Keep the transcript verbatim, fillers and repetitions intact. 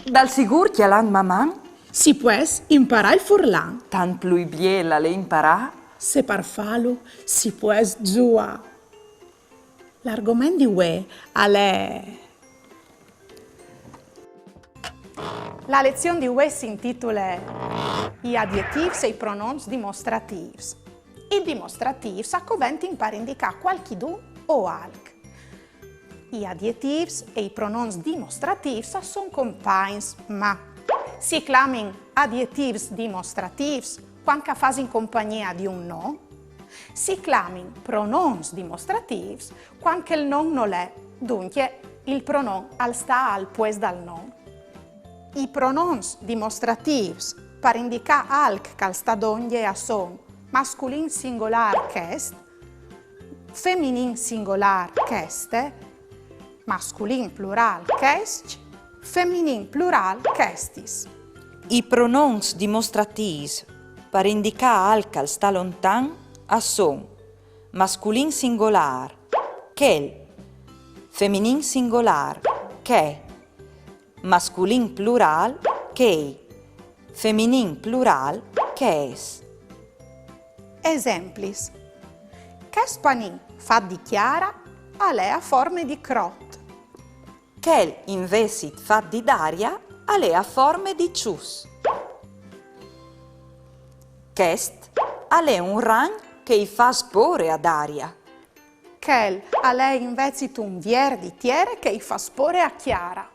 Dal sigûr cjalant Maman! Si pues imparâ il furlan. Tant plui biel al è imparâ. Se par fâlu si pues zuâ. L'argoment di vuê al è... La lezion di vuê si intitule I adietîfs e i pronons dimostratius. I dimostratius a coventin par indicâ cualchidun o alc. I adietîfs e i pronons dimostratius a son compagns, ma si clamin adietîfs dimostratius cuant che a fasin compagnia di un non, si clamin pronons dimostratius cuant che il non nol è, duncje il pronon al sta al puest dal non. I pronons dimostratius par indicâ alc che al sta dongje a son masculin singolâr chest, feminin singolâr cheste, masculin plurâl chescj, feminin plurâl chestis. I pronons dimostratius par indicâ alc che al sta lontan a son masculin singolâr chel, feminin singolâr chê, masculin plurâl chei, feminin plurâl chês. Esemplis. Chest panin fat di Chiara al è a forme di crot. Chel invezit fat di Daria al è a forme di çus. Chest al è un ragn che i fâs pôre a Daria. Chel al è invezit un vier di tiere che i fâs pôre a Chiara.